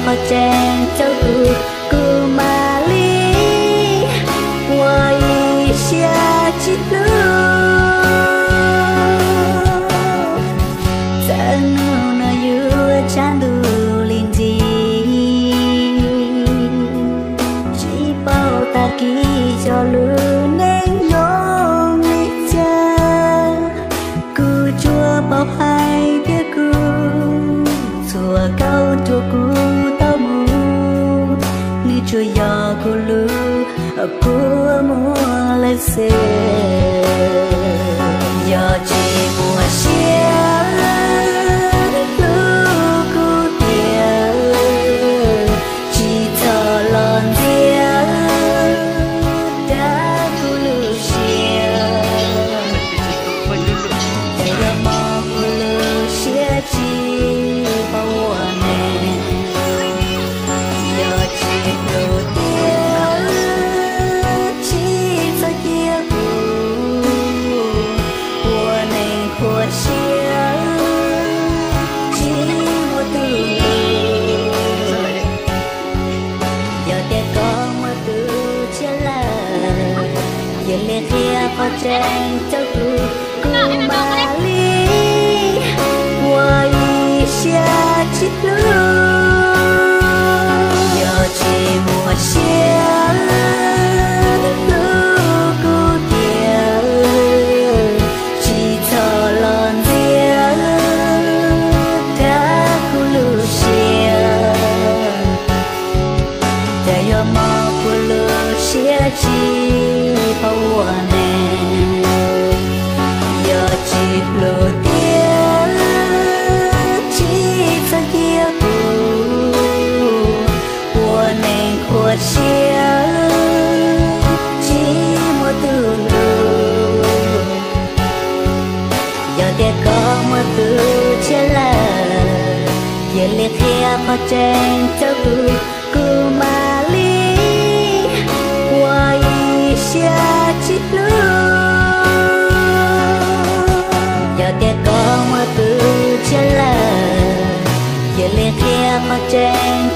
qhov tseem ceeb rau kuv, kuv mam li ua ib siab tsis hlub. Txawm hnub no yuav tshav ntuj li ntsis, tsis paub tag kis cov lub neej nyob li cas. Kuv tsuas paub hais tias kuv, txhua kauj ruam kuv tau mus, nws tsuas yog kuv lub kua muag lawm xwb. Yog tsis muaj siab hlub kuv tiag, tsis txhob los ntxias rau kuv lub siab. Ces yog mob kuv lub siab tsis paub ua neeg. Yog tsis hlub tiag, tsis txhob cia kuv ua neeg khuav siab, tsis muaj tus hlub. Yog tias koj muaj tus tshiab lawm, cia li qhia qhov tseeb rau kuv, kuv mam li ua ib siab tsis hlub. Yog tsis muaj siab hlub kuv tiag, tsis txhob los ntxias rau kuv lub siab. Ces yog mob kuv lub siab tsis paub ua neeg. Yog tsis hlub tiag, tsis txhob cia kuv ua neeg khuav siab, tsis muaj tus hlub. Yog tias koj muaj tus tshiab lawm, cia li qhia qhov tseeb rau kuv, kuv mam li ua ib siab tsis hlub. Yog tias koj muaj tus tshiab lawm, cia li qhia qhov tseeb